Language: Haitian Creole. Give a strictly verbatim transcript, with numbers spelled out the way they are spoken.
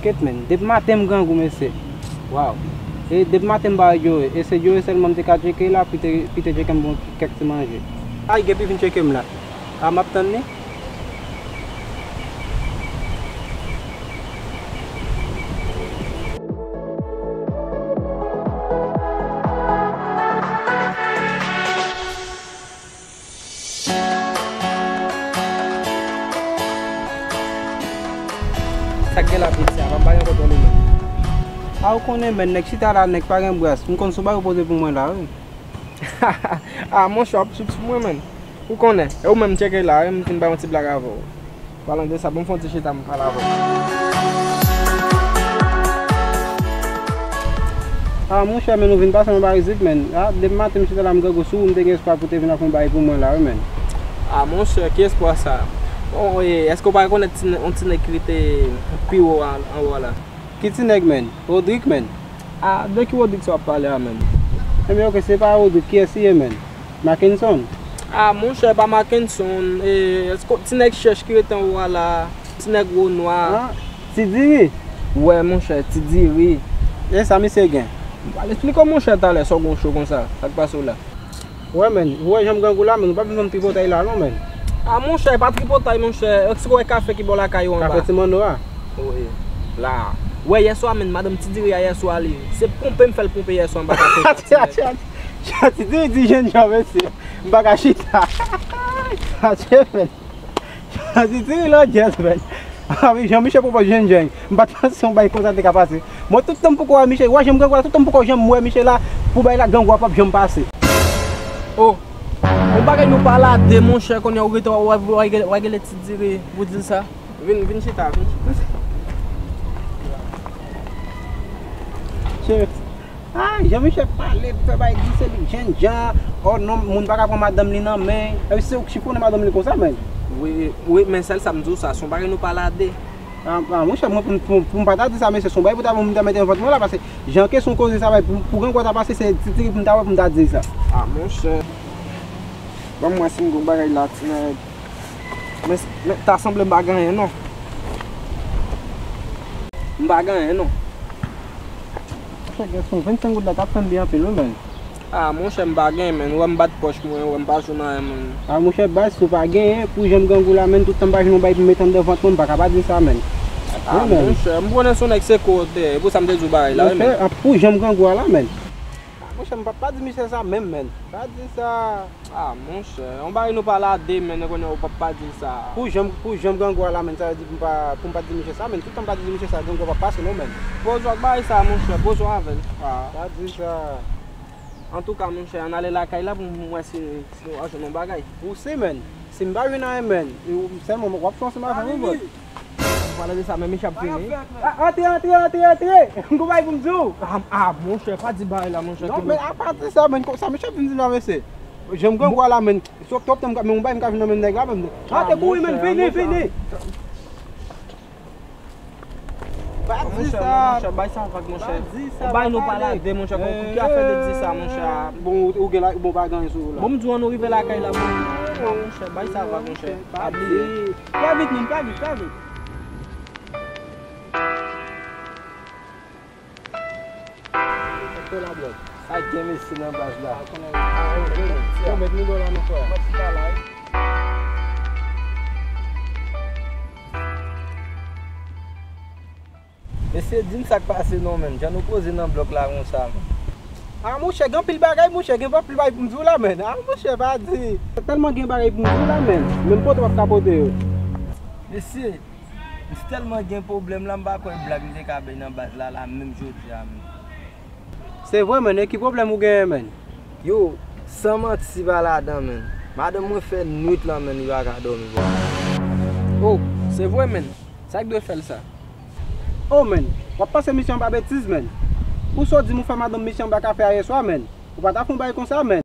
Kèt, men, depi maten m grangou, mesye. Waw. E depi maten m pa wè Joe. E se Joe sèlman m te ka tcheke la, pou te, pou te tcheke m bon kèk ti manje. Ay, Gepi vin tcheke m la. A, m ap tann li. Sa k gen la, piti a, pa m pa gen kòtwòl ou menm. A, ou konnen, men, nèg chita la, nèg pa gen bras. M konn sou bagay ou poze pou mwen la, wi. A, monchè, w ap sou sou mwen, men. Ou konnen, e ou menm, tcheke la, wi, m fin bay yon ti blag avè w. Palan de sa, bon, m fè yon ti chita, m pale avè w. A, monchè, men, ou vin pase anba isit, men. A, depi maten, m chita la, m grangou sou ou, m te gen espwa pou te vin ap fè yon bagay pou mwen la, wi, men. A, monchè, ki espwa sa? Bon, e, èske w pa rekonèt ti nè-, yon ti nèg ki rete pi wo a, anwo a la? Ki ti nèg, men? Rodrigue, men? A, de ki Rodrigue sa w ap pale a, men? Ebyen, oke, se pa Rodrigue, kiyès li ye, men? Mackenson? A, monchè, pa Mackenson. E, èske ti nèg chèch ki rete anwo a la? Ti nèg wo nwa. A, Ti Diri? Wè, monchè, Ti Diri. E sa misye gen? M pral esplike w, monchè, talè, sa w gen w cho konsa. Sa k pase w la? Wè, men, ou wè jan m grangou la, men, ou pa bezwen tripotay la, non, men. A, monchè, pa tripotay, monchè. Èske w wè kafe ki bò lakay ou anba? Kafe Ti Manno a? Wi. La. Wè, yèswa, men, madanm Ti Diri a yèswa li. Se ponpe m fè l ponpe yèswa anba kafe a, ti nèg. Ti Diri di jènjan, mesye. M pa ka chita. Atye, men. Ti Diri landjèz, men. A wi, Jean Michel pwopòz jènjan. M pa t panse yon bagay konsa te ka pase. Mwen, tout tan m poko wè Michel, wè jan m grangou la, tout tan m poko janm wè Michel la, pou bagay la grangou a p ap janm pase. O, yon bagay nou pa la de, monchè, kounye a ou rete w ap règle Ti Diri, pou di l sa. Vin, vin chita, vin chita. Chè, a, Jean Michel pale, fè bagay di se li k jènjan. O non, moun pa ka pran madanm li nan men. Epi se ou k chifonnen madanm li konsa, men. Wi, wi, men sèl sa m di w sa, se yon bagay nou pa la de. A, a, monchè, mwen, pou, pou, pou m pa ta di sa, mesye, se yon bagay pou ta, pou m ta mete nan vant mwen la, paske jan kesyon koze sa bay, pou, pou grangou a ta pase, se Ti Diri pou m ta wè, pou m ta di sa. A, monchè. Ban m wè si m gon bagay la, ti nèg. Men, men, ta sanble m pa gen anyen, non. M pa gen anyen, non. Monchè, kesyon vennsenk goud la, t ap fè m byen anpil, wi, men. A, monchè, m pa gen, men. Ou wè m bat pòch mwen, ou wè m pa jwenn anyen, men. A, monchè, baz, si w pa genyen, pou jan m grangou la, men, tout tan m pa jwenn yon bagay pou m mete anndan vant mwen, m pa ka pa di sa, men. A, monchè, m konnen se yon nèg se kote, e pou sa m te di w bagay la, wi, men. Monchè, a, pou jan m grangou a la, men. A, monchè, m p ap pa di misye sa menm, men. Pa di sa. A, monchè, yon bagay nou pa la de, men, kounye a ou p ap pa di sa. Pou jan m, pou jan m grangou a la, men, sa vle di pou m pa, pou m pa di misye sa, men, tout tan m pa di misye sa, grangou a p ap pase non, men. Poze w ak bagay sa, monchè, poze w avè l. A. Pa di sa. Antouka, monchè, ann ale lakay la pou m wè si, si nou va jwenn yon bagay. Ou si, men. Si m pa jwenn anyen, men, sèlman w ap fè ansanm avè m, wi, bòs. Palan de sa, men misye ap vini. A, antre, antre, antre, antre! M gon bagay pou m di w. A, a, monchè, pa di bagay la, monchè. Non, men apa di sa, men, sa misye ap vin di la, mesye. Jan m grangou a la, men, twòp, twòp tan m ka, men yon bagay m ka jwenn nan men nèg la, men. Antre kouri, men, vini, vini. Pa di sa. Monchè, bay sa vag, monchè. Pa di sa, bay nou pa la de, monchè, ki afè de di sa, monchè. Bon, ou, ou gen la, bon, pa gen anyen sou ou la. Bon, m di w, ann nou rive lakay la, bon. Monchè, bay sa vag, monchè. Pa bliye. Trè vit, men, trè vit, trè vit. Sa gen mesye nan baz la. Yo, met nou do la, non, frè. Mesye, di m sa k pase non, menn. Jan nou poze nan blòk la konsa, menn. A, monchè, gen anpil bagay, monchè, gen anpil bagay pou m di w la, menn. A, monchè, pa di. Tèlman gen bagay pou m di w la, menn. Menm pote w ap ka pote yo. Mesye, m tèlman gen pwoblèm la, m pa kwè blag m te ka bay nan baz la, la, menm jodi a, menn. Se vre, menn. E ki pwoblèm ou genyen, menn? Yo, san manti pa ladan, menn. Madanm mwen fè nwit lan, menn, li pa ka dòmi, bro. Oh, se vre, menn. Sa k dwe fè l sa? Oh, menn. W ap pase misye anba betiz, menn. Pou sa w di m ou fè madanm misye anba kafe a yèswa, menn. Ou pa ta fè yon bagay konsa, menn.